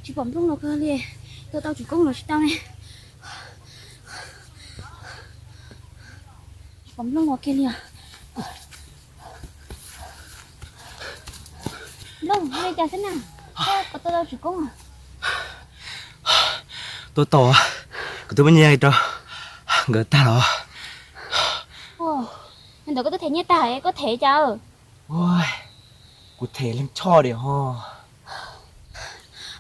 Tsis pom Nplooj los kawg li, tua tau tsis koob los tsis tau ne. Tsis pom Nplooj los kiag li os. Nplooj, ua li cas xwb na? Koj puas tua tau tsis koob? Tua tau, kuv twb muab nyiaj rau nkawd tag los. Ua, ntawd koj twb them nyiaj tag, koj them cas? Ua, kuv them leej choj diam ho.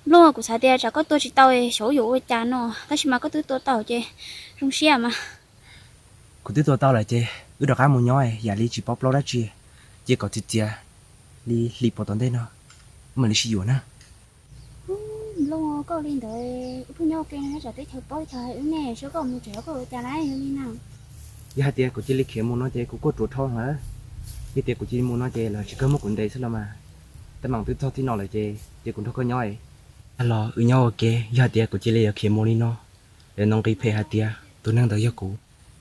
Nplooj, kuv xav tias tsam koj tua tsis tau xyov yuav ua cas no, tab sis mas koj twb tua tau ces zoo siab mas. Kuv twb tua tau lawm ces wb rov qab mus nyob, yam li tsis paub plaub dab tsi, ces kom txias txias li hli puas tom ntej no mam li sib yuav na. Nplooj, koj li ntawd wb pheej nyob ua ke no tsam teb chaws paub teb chaws hais wb ne, saib koj mus tsev koj ua cas lawm li na. Yog hais tias kuv cia li khiav mus no ces kuv kuj ruam dhau lawm. Yog tias kuv cia li mus no ces lawv tsis kawg muab kuv ntes xwb los mas. Tab mas twb txog tib no lawm ces cia kuv nrog koj nyob. Tag los wb nyob ua ke, yog hais tias kuv cia li yuav khiav mus li no, lawv no nqi phem hais tias tus neeg ntawd yog kuv.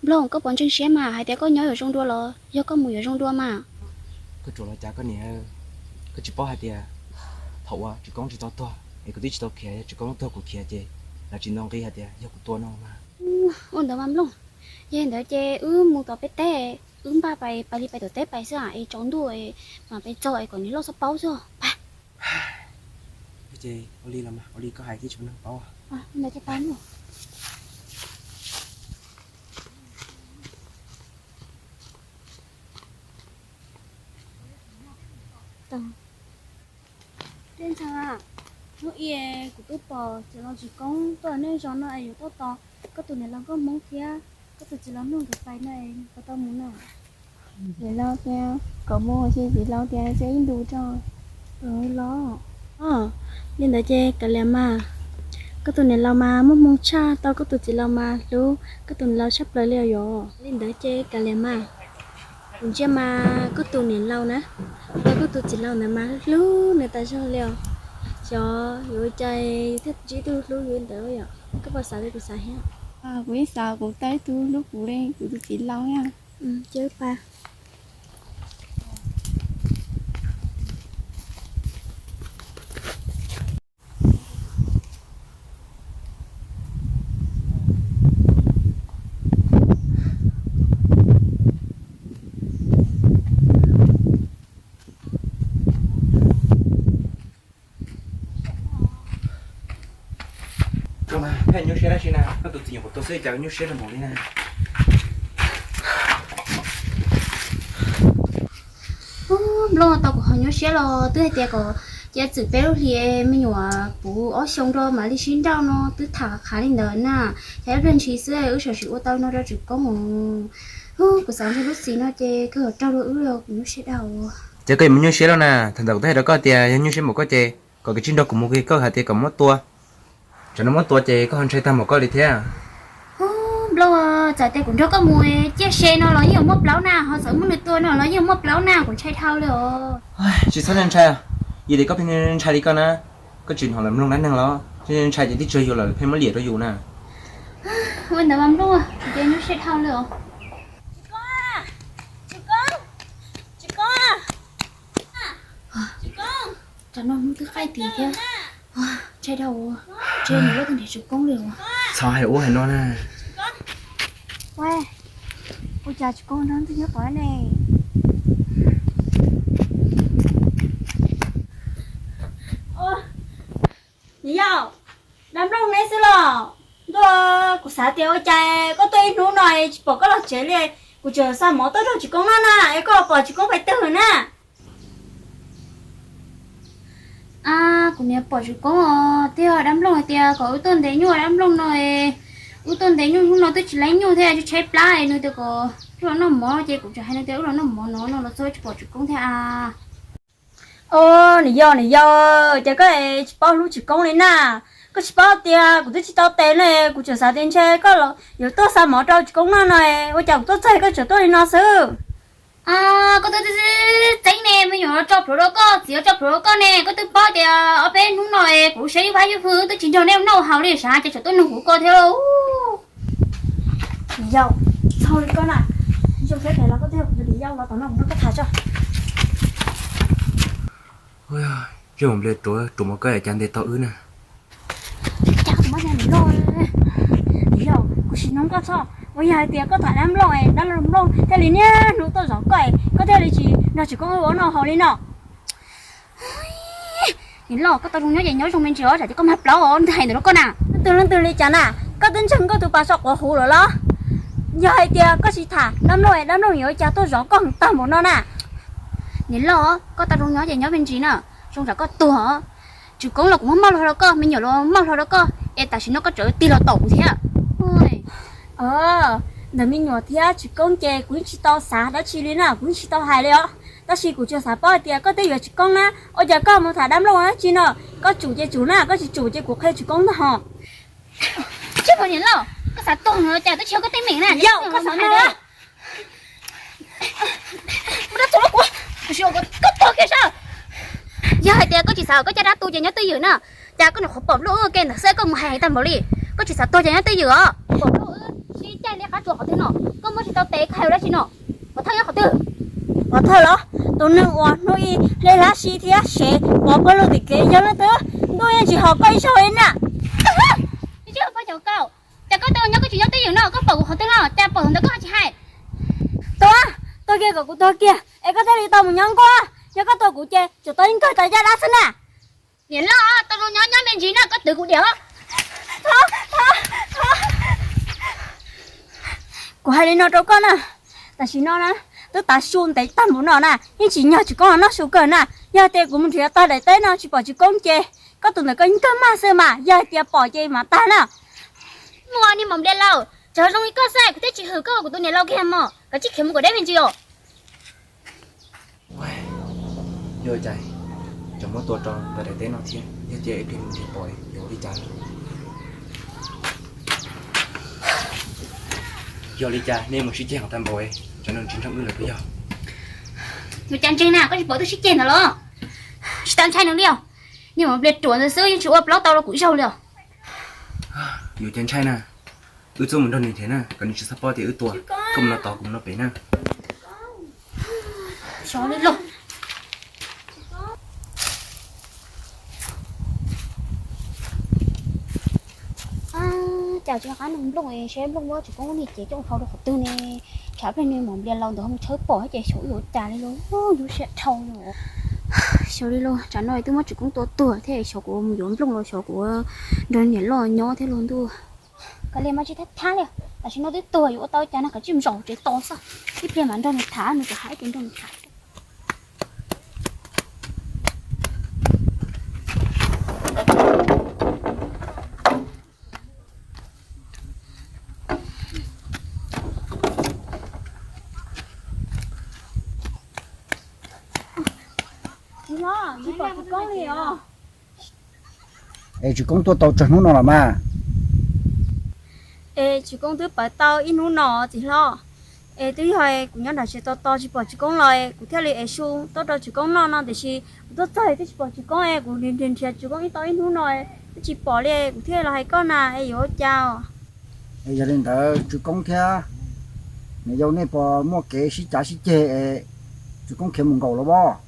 Nplooj, koj puas ntseeg siab mas hais tias koj nyob yuav zoo dua los yog koj mus yuav zoo dua mas? Koj ruam los cas koj niam, koj tsis paub hais tias thaum uas tsis koob tsis tau tuag es kuv twb tsis tau khiav, yog tsis koob tuag kuv khiav ces lawv tsis no nqi hais tias yog kuv tua no mas. Ua ntawd mas Nplooj, yog li ntawd ces wb mus tom peb teb, wb npaj pais, pais li pais tom teb pais xwb es tsaus ntuj mas pais txog es kom niam loj txhob paub xwb. Ces ua li los mas, ua li koj hais thiaj tsis muaj neeg paub. Ntxhais, hnub i kuv twb pom txiv laus tsis koob tuaj nej zos no es yuav tuaj tos koj tus niam laus nkauj Hmoob thiab koj tus txiv laus Nuj nkawd pais no es puas tau mus na? Niam laus tias kom mus, ces txiv laus tias cia ib ntus tso. Los, li ntawd ces kav liam mas, koj tus niam laus mas muaj hmoo tshaj, tau koj tus txiv laus mas hlub koj tus niam laus tshaj plaws li os yom. Li ntawd ces kav liam mas, kuv ntsia mas koj tus niam laus na, tau koj tus txiv laus ntawd mas hlub nws tas zog li os. Xyov yuav ua cas thiaj ntsib tus hlub yus li ntawd yom. Koj puas xav li kuv xav thiab? Kuv yeej xav kuv tau ib tug hlub kuv li kuv tus txiv laus thiab. Cia wb pais. Koj mas pheej nyuaj siab dab tsi na, koj tus txiv nyuam qhuav tuag xwb cas nyuaj siab rau npaum li na. Nplooj, tau kuv ho nyuaj siab los twb hais tias kom cia txwm peb lub hlis me nyuam puv ob xyoos rau mam li sib nrauj no, twb tham qhav li ntawd na. Ces ib pliag ntshis xwb wb sam sim ua tau no rau tsis koob os. Kuv xav ntshe lub txim no ces kawg raug dua wb li, kuv nyuaj siab dhau. Ces koj yuav mus nyuaj siab los na, thaum ntawd kuv twb hais rau koj tias yog nyuaj siab npaum koj ces kom kev tsis nrog kuv mus, koj hais tias kom muab tua. Tsam no muab tua ces koj ho ntshai tag npaum koj li thiab. Nplooj, txawm tias kuv nrog koj mus ciaj se no los yeej yuav muaj plaub na, ho txawm muab nws tua no los yeej yuav muaj plaub na, kuv ntshai dhau li os. Tsis txhob ntshai, yog tias koj pheej ntshai li koj na, koj tsis hnov lawv mloog dab neeg los? Ntshai ces twb tsis yog lawv pheej muab liam rau yus na. Ua ntawd mas Nplooj, kuv ces nyuaj siab dhau li os. Tsis koob, tsis koob, tsis koob. Tsam no hnub twb qaij tis thiab. Ntshai dhau, ntshe nws loj tag nrho tsis koob li os. Txhob hais ua hais no na. Ua cas tsis koob nrog twb nyob tod ne? Niam yau, dab Nplooj neb xwb los? Ntuj, kuv xav tias ua cas koj tuaj ib hnub no es tsis pom koj los tsev li. Kuv tseem xa mov tuaj nrog tsis koob noj na, es koj pom tsis koob pais twg na? Ab, kuv niam pom Tsis Koob os, thiab dab Nplooj hais tias kom wb tuaj ntes nyuj dab Nplooj no es, wb tuaj ntes nyuj hnub no twb tsis laib nyuj thiab tshaib plab es nws tias kom wb los noj mov ces kuv tseem hais nws tias wb los noj mov no no los txog tsis pom Tsis Koob thiab a. Os, niam yau, niam yau, ces koj tsis paub hlub Tsis Koob li na. Koj tsis paub tias kuv twb tsis tau tes ne, kuv tseem xav tias ntshe koj yuav tuaj xa mov rau Tsis Koob noj no, ua cas kuv tuaj txog koj tseem tuaj li no xwb. Koj twb txeeb ne, me nyuam tso plhuav rau koj, txiv tso plhuav rau koj ne, koj twb paub tias ob peb hnub no kuv siab ib vab ib hwj twb tsis nrog nej noj haus li, sav ces tseem tuaj nug kuv ko thiab. Niam yau, txhob li koj na, zoo siab tias los koj twb yog kuv tus niam yau los tom no kuv nrog koj tham tso. Ua, mus nplias ruam ruam mus koj cas ntes tau wb na. Cas tus mob niam loj, niam yau, kuv sim nug koj txhob, ua yog hais tias koj tham dab Nplooj es dab Nplooj thiaj li niaj hnub tuaj zov koj es koj thiaj li tsis nrog Tsis Koob ua noj haus li no. Niam loj, koj tau zoo nyob ces nyob zoo me ntsis os, tsam ces koj mag plaub os, leej twg hais ntawd rau koj na? Leej twg leej twg li cas na? Koj twb ntseeg koj tus pas saum quav huv lawm los? Yog hais tias koj tsis tham dab Nplooj es dab Nplooj yuav ua cas tuaj zov koj heev tag npaum no na? Niam loj, koj tau zoo nyob ces nyob me ntsis na, zoo tsam koj tuag. Tsis Koob los kuv muab mauj hlo rau koj, me nyuam los mauj hlo rau koj, es tam sim no koj tseem tig los tom kuv thiab. Ntawm me nyuam thiab Tsis Koob ces kuv yeej tsis tau xav dab tsi li na, kuv yeej tsis tau hais li os. Tab sis kuv tsuas xav paub hais tias koj twb yuav Tsis Koob na, ua cas koj mus tham dab Nplooj dab tsi no? Koj tsum ces tsum na, koj tsis tsum ces kuv qhia Tsis Koob ntag hos. Tsis pom niam loj, koj xav tuag no cas twb tsis yog koj teeb meem na, yog koj xav na. Mus rau txum los kuv, kuv sim ua koj tuag kiag saib. Yog hais tias koj tsis xav kom koj caj dab tu ces nyob twj ywm na. Cas koj nyuam qhuav pom nplooj wb ke ntawd xwb koj mus hais heev tag npaum li. Koj tsis xav tuag ces nyob twj ywm os. Pom nplooj wb sib caij liab qab tsuas qhov twg no, koj muab tsis tau tes koj hais ua dab tsi no? Pov thawj nyob qhov twg? Pov thawj los? Tus neeg uas hnub ib hle hlab si thiab sev pov pawg lug tim kev yog leej twg? Ntuj yeej tsis haum koj ib zaug li na. Cas koj tau nyob koj tsis nyob twj ywm no, koj pom kuv qhov twg no, cas pom thaum ntawd koj ho tsis hais? Tuag, tuag kiag kom kuv tuag kiag es koj thiaj li tau mus nyob nkuaj. Yog koj tua kuv ces tsuas tau ib nkawg tau caj dab xwb na. Niam loj, tau zoo nyob nyob me ntsis no koj twv kuv diam. Kuv hais li no rau koj na, tam sim no na, twb tav su ntev tag npaum no na, yeej tsis nyog Tsis Koob los noj su kawg na. Yog tias kuv mus nrhiav tag daim teb no tsis pom Tsis Koob ces koj tus ntawm koj yeej kawg maj xwb mas, yog hais tias pom ces mam tag na. Muaj niag maum nplias laus, tseem zoo li koj xwb kuv thiaj tsis hwm koj ua kuv tus niam laus kiag mog, koj tsis khiav mus kom deb me ntsis os. Yog cas tseem muab tua rau tag daim teb no thiab, yog tias ib pliag mus tsis pom yuav ua li cas? Yog li cas nej mus sib ceg heev tag npaum, tsam no tsis ntseeg wb lawm puas yog? Yuav cas ntseeg na, koj tsis pom twb sib ceg ntawd los? Tsis tau ntshai nws li os. Niag maum nplias ruam ntawd xwb yeej tsis ua plaub tau rau kuv zaug li os. Yuav cas ntshai na, wb txhob mus nrog nws nrhiav na, kom nws tsis txhob paub tias wb tua. Koj mus no tod, kuv mus no pem na. Xyov li los. Cas tsis qab nug Nplooj seb Nplooj muab Tsis Koob niag cev coj hau rau qhov twg ne? Tsam pliag niag maum nplias laus ntawd ho mus tshawb pom thiab ces xyov yuav ua cas li los, nyuaj siab dhau li. Xyov li los, tsam no twb muab Tsis Koob tua tuag thiab, xyov kuv mus yuav Nplooj los xyov kuv nrog niam loj nyob thiab los ntuj. Kav liam mas tsis thab thab li, tam sim no twb tuag yuav ua tau cas no, kav tsij mus zaum tsev tos xwb, ib pliag mam nrog nws tham, nws tseem hais ces nrog nws tham. Tsis pom Tsis Koob li os. Es Tsis Koob tuaj tau tsawg hnub no los mas? Es Tsis Koob twb pawv tau ib hnub no txiv hlob. Es twb yog kuv nyob nram tsev tos tos tsis pom Tsis Koob los, kuv thiaj li ev su tuaj rau Tsis Koob noj no, tiam sis kuv tuaj txog twb tsis pom Tsis Koob es kuv nrhiav nrhiav Tsis Koob ib tau ib hnub no twb tsis pom li, kuv thiaj los hais koj na, es yuav ua cas os? Es yog li ntawd Tsis Koob thiab niam yau nej puas muaj kev sib cav sib ceg es Tsis Koob khiav mus nkaum los as?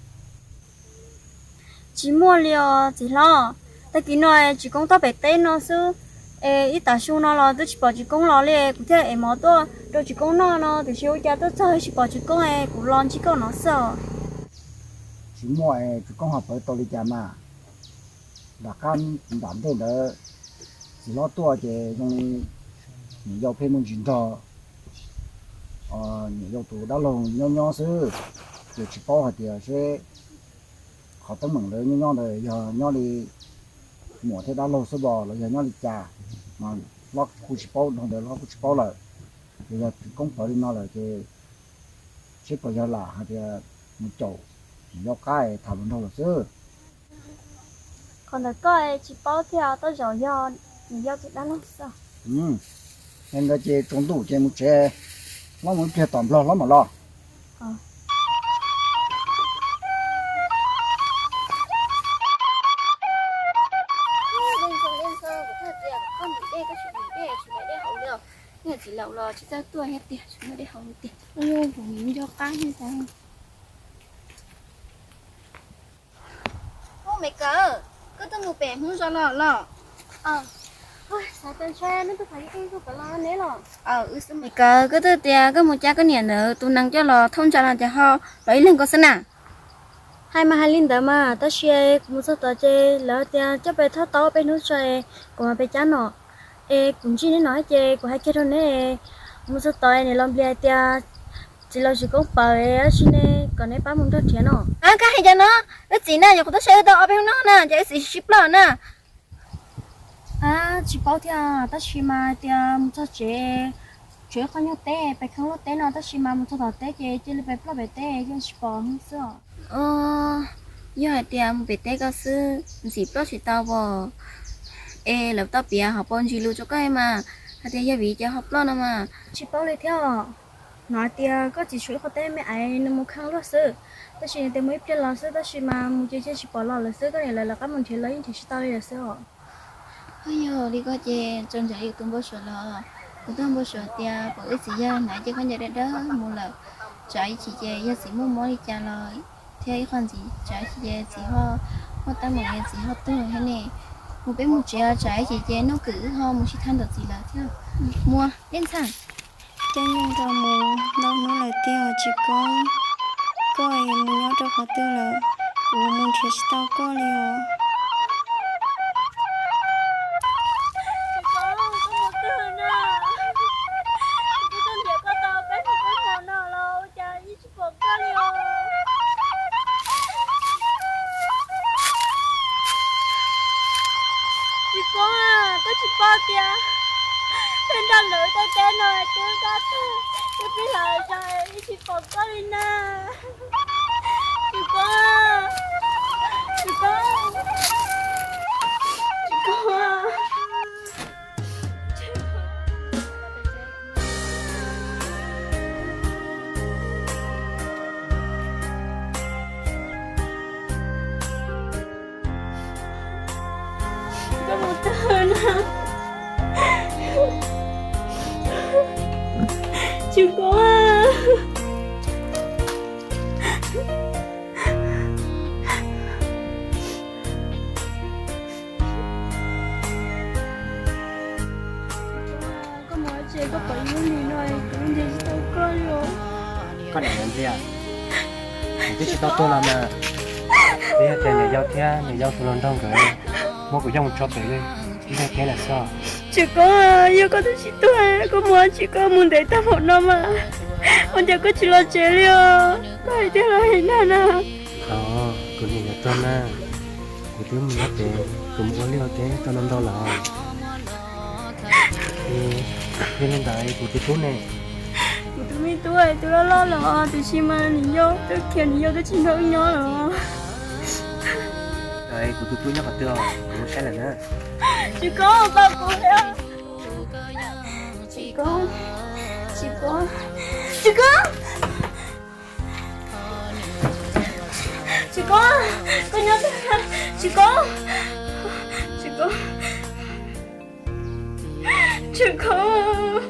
Tsis muaj li os txiv hlob. Tag kis no Tsis Koob tuaj pem teb no xwb, es ib tag su no los twb tsis pom Tsis Koob los li, kuv thiaj ev mov tuaj rau Tsis Koob noj no, tiam sis ua cas tuaj txog tsis pom Tsis Koob es kuv los ntsib koj no xwb. Tsis muaj es Tsis Koob ho pawv tau li cas mas. Nram qab nram ntej ntawd txiv hlob tuaj ces zoo li niam yau pheej muaj ntsis nrog niam yau tus dab laug nyob nyob xwb, ces tsis paub hais tias seb Qhov teeb meem lawv nyob nyob ntawd yog nyob li muam thiab dab laug xwb los los yog nyob li cas, mas hlob kuj tsis paub, dhau ntawd hlob kuj tsis paub lawm. Ces yog txiv koob pawv li no lawm ces seb puas yog lam hais tias mus caum niam yau qab es tham hluas nraug lawm xwb. Qhov ntawd koj tsis paub thiab, tej zaum yog niam yau tus dab laug xwb. Yog li ntawd ces tsaus ntuj ces mus tsev, hlob mus ib pliag tom nplog hlob mam los. Txiv laus los tsis txawj tuaj thiab tiag, tsis muaj dej haus tiag. Ub, kuv nco qab thiab tas. Ub, me kawm, koj twb mus pem Hmoob zos los los? Xav tau ntshai, neb twb pom ib tug pem los neb los? Me kawm, koj twb tias koj mus cab koj niam ntawd tus nees coj los thauj ntsa no ces ho los ib leeg ko xwb na. Hais mas hais li ntawd mas tab sis mus txog tod ces lawv tias coj pem thauj tau peb hnub tso, kuv mam pem cab no. Es kuv ntsib neb no ces kuv hais kiag rau neb, mus txog tod neb los nplias hais tias txiv laus tsis koob pawv es tab sis ne kom neb pab mus nrog nrhiav no. Koj hais cas no? Wb txiv na, nyuam qhuav tuaj saib wb tau ob peb hnub no na ces wb txiv sib ploj na. Tsis paub thiab, tab sis mas tias mus txog tsev, tsuas ib qho nyuag teb pem kheeb lub teb no, tab sis mas mus txog tom teb ces cia li pem ploj pem teb, yeej tsis pom Hmoob xwb os. Yog hais tias mus pem teb ko xwb ntxim ploj tsis tau as. Es lawv tau piav hauv paus ntsis lus rau koj mas, hais tias yog vim cas ho ploj no mas. Tsis paub li thiab os. Hnov tias koj txiv tshuav ib qho teb me aiv nws mus kheej luag xwb, tab sis nws tias mus ib pliag los xwb, tab sis mas mus ces yeej tsis pom los lawm xwb, koj niam lawv lawv qab mus nrhiav los yeej nrhiav tsis tau li lawm xwb os. Yog li koj ces txaus ntshai li tus npau suav los. Kuv tus npau suav tias pom wb txiv yawg hnav ib ce khaub ncaws dawb dawb mus lawm, tsam ib chim ces yog txiv muaj mob li cas los thiab ib qho ntxiv, tsam ib chim ces txiv ho muaj teeb meem es txiv ho tuag thiab ne. Mus peb mus tsev, tsam ib chim ces Nuj Kwm wb ho mus sib tham ntawm txiv lawm thiab. Muaj dej ntxhab. Caij nyoog rau mus ntau hnub lawm tiag Tsis Koob, koj es mus nyob rau qhov twg lawm? Kuv mus nrhiav tsis tau koj li os. Tsis Koob, koj mus twg na? Kuv twb tuaj nrhiav koj tau peb hnub peb hmo no los ua cas yeej tsis pom koj li os. Tsis Koob, koj tsis paub tias peb nrog lawv tej teb no twb dab tuag, twb pib hlawv zog, yeej tsis pom koj li na. Tsis Koob, Tsis Koob, Tsis Koob. Koj mus tag na. Tsis Koob, koj mus ua tsev koj pom ib lub hlis no kuv nrhiav tsis tau koj li os. Koj niam Nplias, kuv twb tsis tau tuag los mas, twb yog tias niam yau thiab niam yau tus hluas nraug nkawd muab kuv coj mus tso pem ib leeg teb lawm xwb. Tsis Koob, yog koj twb tsis tuag, koj mus ua tsi koj mus ntev tag npaum no mas, ua cas koj tsis los tsev li os? Koj hais tiag los hais dag na? Kuv niam yuav tuag na, kuv twb mus nyob pem, kuv mus ua liaj ua teb tau ntau ntau los. Yog li ntawd kuv tus tub ne? Kuv tus me tub, tus loj loj los tiam sis mas nws yau, twb khiav nws yau twb tsis nrog wb nyob los. Kuv tus tub nyob qhov twg os? Kuv mus saib lawm na. Tsis Koob, pab kuv thiab. Tsis Koob, Tsis Koob, Tsis Koob, Tsis Koob, koj nyob twg? Tsis Koob, Tsis Koob, Tsis Koob,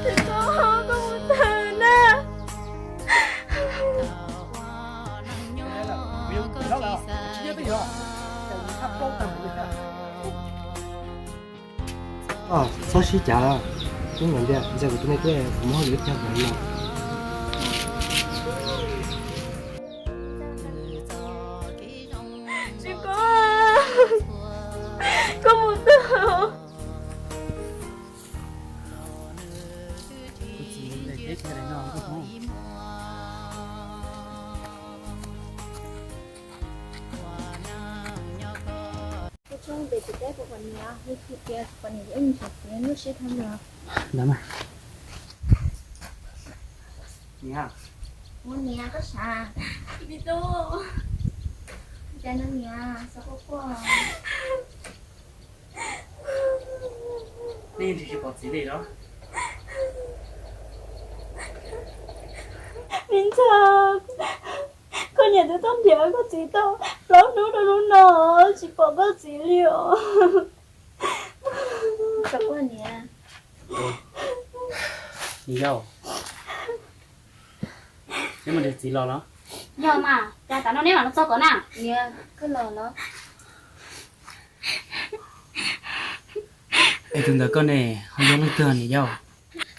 Tsis Koob, koj mus twg na? Txhob sib cav, twb nyuam ntiag, ntshai kuv tus me tub, kuv muab hauj lwm ib pliag mus no. Tsis Koob, koj mus twg? Kuv txiv lawv teb chaws no koj pom. Pem tus teb puas pom niam? Yog tias pom niam ces wb mus saib txiv lub siab tham los. Ntawd mas. Niam. Ua niam koj sav. Cas no niam xav quaj quaj? Nej tsis pom txiv li los? Me ntxhais, koj niam twb tuaj nrhiav koj txiv tau plaub hnub rau hnub no tsis pom koj txiv li os. Niam yau, neb mus nrhiav txiv los los? Yog mas, cas tav no neb mam los txog ko na? Niam, koj los los? Es tus ntawd koj ne, ho yog leej twg niam yau?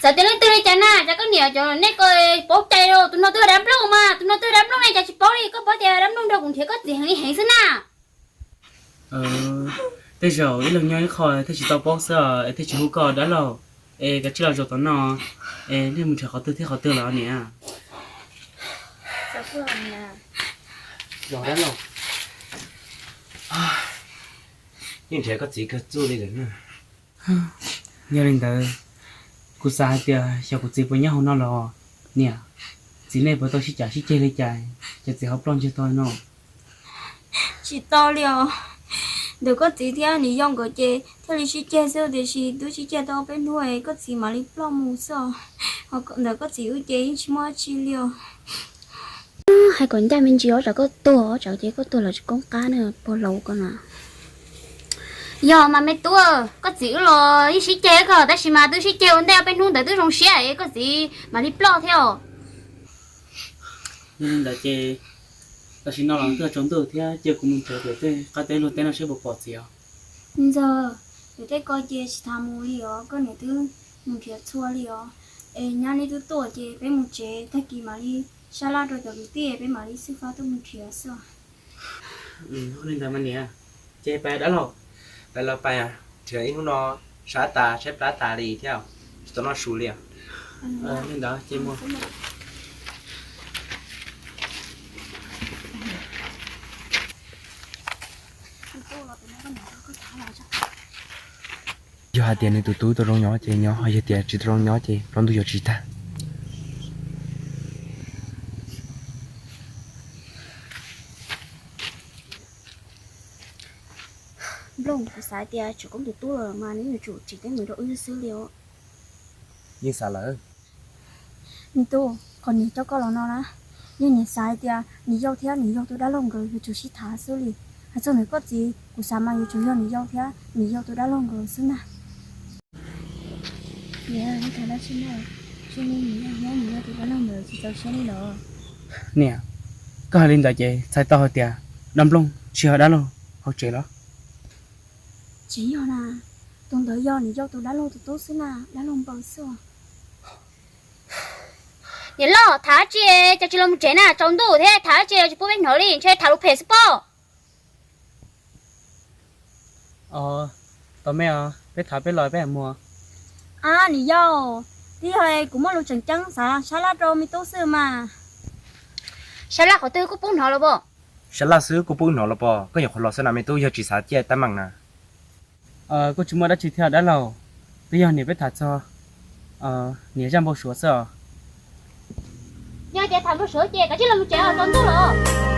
Txawm tias leej twg li cas na, cas koj niam cov nej ko paub cai los? Tus no twb yog dab nplooj mas, tus no twb yog dab nplooj ne, cas tsis paub li? Koj paub tias dab nplooj nrog kuv nrhiav koj txiv heev li heev xwb na. Tej zaum ib leeg nyob ib qho thiaj tsis tau paub xwb es thiaj tsis hu koj dab laug. Es kav tsij los zaum tom no, es nej mus nrhiav qhov twg thiab qhov twg los niam? Zaum dab laug, yeej nrhiav koj txiv kawg txuj li lawm na. Yog li ntawd, kuv xav hais tias xyov kuv txiv puas nyob hauv no los niam. Txiv nej puas tau sib cav sib ceg li cas, cas txiv ho ploj ntsiag to no? Tsis tau li os. Ntawm koj txiv thiab niam yau nkawd ces thiaj li sib ceg xwb, tiam sis twb sib ceg tau peb hnub es koj txiv mam li ploj mus xwb os. Ntawm koj txiv wb ces yeej tsis muaj dab tsi li os. Hais kom ncaj me ntsis os, tsam koj tuag, tsam ces koj tuag los tsis koob qab na, puag laus koj na. Yog mas me tub, koj txiv wb los yeej sib ceg kawg, tab sis mas twb sib ceg ua ntej ob peb hnub ntawd twb zoo siab es koj txiv mam li ploj thiab os. Yog li ntawd ces tam sim no los twb tsaus ntuj thiab, cia kuv mus nrhiav pem tej qab teb luag teb no seb puas pom txiv os. Ntxawg, pem tej ko ces tsis tas mus li os, koj niam twb mus nrhiav txhua li os. Es nyab neb twb tuaj ces peb mus tsev, tag kis mam li sab laj rau cov kwv tij peb mam li xwb fab tuaj mus nrhiav xwb. Li ntawd mas niam, ces pais dab laug. Pais los pais, nrhiav ib hnub no sab tas saib plab tas li thiab, tsis tau noj su li os. Li ntawd ces mus. Yog hais tias nws tus tub tau zoo nyob ces nyob, ho yog tias tsis tau zoo nyob ces plaub ntug yuav tsis tag. Nplooj, kuv xav tias tseem koob tus tub lawm mas nws yuav tsum tsim teeb meem rau wb xwb li os. Yeej xav lawm. Me tub, qhov niam coj koj los no na, yog niam xav hais tias niam yau thiab niam yau tus dab laug nkawd yuav tsum sib tham xwb li. Hais txog ntawm koj txiv, kuv xav mas yuav tsum yog niam yau thiab niam yau tus dab laug nkawd xwb na. Niam, neb tham dab tsi na? Tsis li niam yau thiab niam yau tus dab laug nkawd tsis txaus siab li los? Niam, koj hais li ntawd ces txhais tau hais tias dab Nplooj tsis yog dab laug hauv tsev los? Tsis yog na, tus ntawd yog niam yau tus dab laug tus tub xwb na, dab laug npawg xwb os. Niam loj, tham dab tsi cas tsis los mus tsev na? Tsaus ntuj thiab tham dab tsi los tsis pub peb hnov li, ntshe tham lus phem xwb pob. Tos me os, peb tham peb los peb mam mus. Ab niam yau, twb yog kuv muaj lus tseem ceeb xav sab laj rau me tub xwb mas. Sab laj qhov twg kuj pub hnov los pom? Sab laj xwb kuj pub hnov los pom, koj nyuam qhuav los xwb na me tub, yog tsis xav ciaj tab meeg na. Kuj tsis muaj dab tsi thiab dab laug, twb yog niam peb tham txog niam zaj npau suav xwb os. Yog tias tham npau suav ces kav tsij los mus tsev os, tsaus ntuj los.